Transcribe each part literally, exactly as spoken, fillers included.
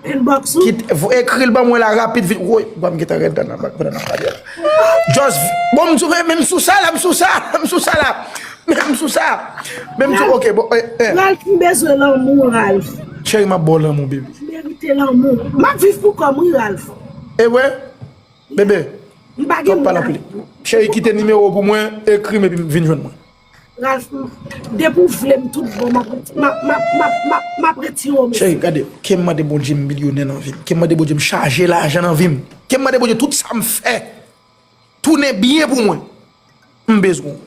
Inbox ou? Kit, vo- ekri l ban mwen la rapid vit. Woy, bwa m gentan rèd la nan bak pandan n ap pale la. Just, bon, m sou, men m sou sa la, m sou sa, m sou sa la. Men m sou sa. Men m sou, ok, bon, eh, eh. Ralph, m bezwen lanmou, Ralph. Cheri, m ap ba w lanmou, baby. M merite lanmou. M ap viv pou kò m, wi, Ralph. E wè, bebe, m pa gen moun. Cheri, kite nimewo w pou mwen, ekri m epi vin jwenn mwen. Ralph, depi w vle m tout bon, m ap, m ap, m ap, m ap, m ap, m ap retire w, mesye. Cheri, gade, ke m mande Bondye m milyonè nan vi m. Ke m mande Bondye m chaje lajan nan vi m. Ke m mande Bondye tout sa m fè tounen byen pou mwen. M bezwen w.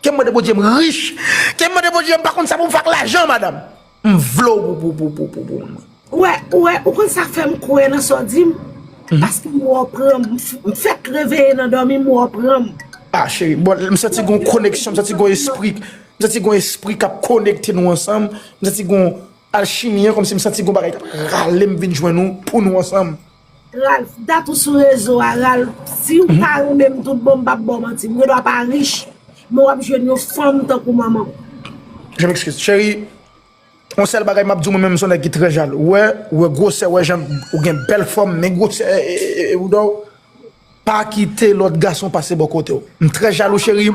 Ke m mande Bondye m rich. Ke m mande Bondye m pa konn sa pou m fè ak lajan, madanm. M vle w pou, pou, pou, pou, pou, pou mwen. Ou wè, ou wè, ou konn sa k fè m kwè nan sa w di m? Paske m wè w pran m, m f- m fèk reveye nan dòmi, m wè w pran m. Ah, cheri, bon, m santi gon koneksyon, m santi gon espri, m santi gon espri k ap konekte nou ansanm, m santi gon alchimi an, kòmsi m santi gon bagay k ap rale m vin jwenn ou pou nou ansanm. Ralph, dat ou sou rezo a, Ralph, si w ta renmen m tout bon, m p ap ba w manti, m gen dwa pa rich, men w ap jwenn yon fanm tankou manman w. Je m'excuse, cheri. Yon sèl bagay m ap di w, mwen menm m se yon nèg ki trè jalou. Ou wè, ou wè gwosè, ou wè jan ou gen bèl fòm, men gwosè, e, e, e, e, ou dò, pa kite lòt gason pase bò kote w. M trè jalou, cheri.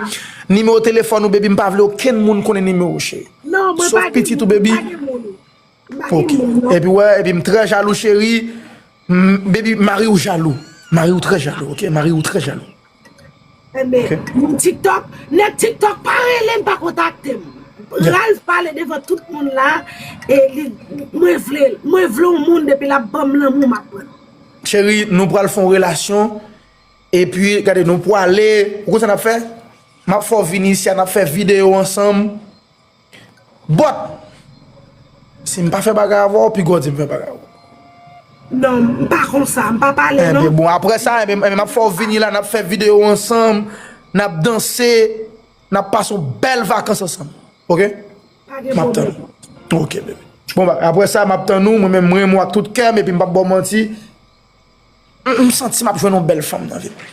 Nimewo telefòn ou, baby, m pa vle okenn moun konnen nimewo w, cheri. Non, mwen pa gen moun, m pa gen moun. M pa gen moun, non. Epi wè, epi m trè jalou, cheri. M, baby, mari w jalou. Mari w trè jalou, ok? Mari w trè jalou. Enben, moun TikTok, nèg TikTok pa rele m, pa kontakte m. Ralph pale devan tout moun la, e li, mwen vle l. Mwen vle yon moun depi l ap ban m lanmou, m ap pran l. Cheri, nou pral fè yon relasyon, epi, gade, nou prale, ou konn sa n ap fè? M ap fè w vini isi a, n ap fè videyo ansanm. But, si m pa fè bagay avè w, piga w di m fè bagay avè w. Non, m pa konsa, m pa pale non. Enben, bon, apre sa, enben, enben, m ap fè w vini la, n ap fè videyo ansanm, n ap danse, n ap pase yon bèl vakans ansanm. Ok? Pa gen pwoblèm. M ap tann ou. Ok, baby. Bon, ba, apre sa, m ap tann ou, mwen menm, m renmen w ak tout kè m, epi m p ap ba w manti. M, m santi m ap jwenn yon bèl fanm nan vi m.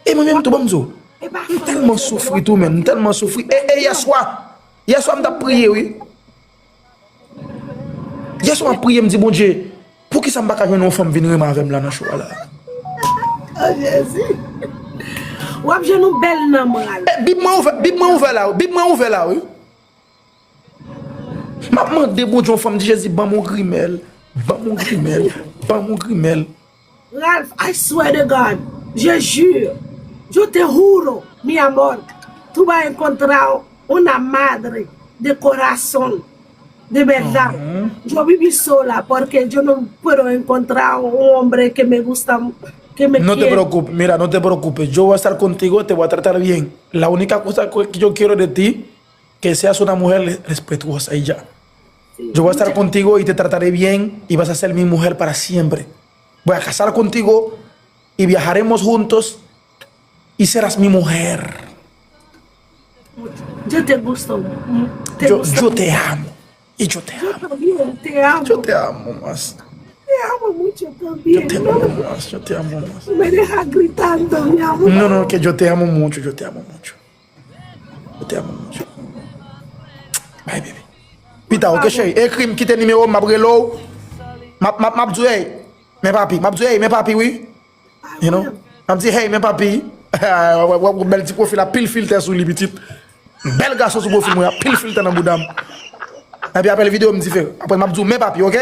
E mwen menm tou, ban m di w, m tèlman soufri tou, menn, m tèlman soufri. E, e yèswa, yèswa m t ap priye, wi. Yèswa m ap priye, m di, Bondye, poukisa m pa ka jwenn yon fanm vin renmen avè m la nan cho a la? O Jezi. W ap jwenn yon bèl nanm, Ralph. E, Bib mwen ouvè, Bib mwen ouvè la, wi. Bib mwen ouvè la, wi. M ap mande Bondye yon fanm, di Jezi, ban m yon grimèl, ban m yon grimèl, ban m yon grimèl. Ralph, I swear to God, je jure, yo te juro, mi amor, tú vas a encontrar una madre de corazón, de verdad. Yo viví sola porque yo no puedo encontrar un hombre que me gusta, que me quiere. No te preocupes, mira, no te preocupes, yo voy a estar contigo, te voy a tratar bien. La única cosa que yo quiero de ti que seas una mujer respetuosa y ya. Yo voy a estar contigo y te trataré bien y vas a ser mi mujer para siempre. Voy a casar contigo y viajaremos juntos y serás mi mujer. Yo te gusto. Te yo, gusto. Yo te amo. Y yo te amo. Yo también te amo. Yo te amo más. Te amo mucho también. Yo te amo más. Yo te amo más. Me deja gritando, mi amor. No, no, que yo te amo mucho, yo te amo mucho. Yo te amo mucho. Bye, baby. Pita, ok, cheri. Ekri m, kite nimewo m, m ap rele w. M ap, m ap, m ap di w, hey, men papi. M ap di w, hey, men papi, wi. You know? M ap di, hey, men papi. W ap wè bèl ti pwofil la, pil filtè sou li, pitit. Bèl gason sou pwofil mwen, pil filtè nan bouda m. Epi apre videyo m di fè. Apre m ap di w, men papi, ok?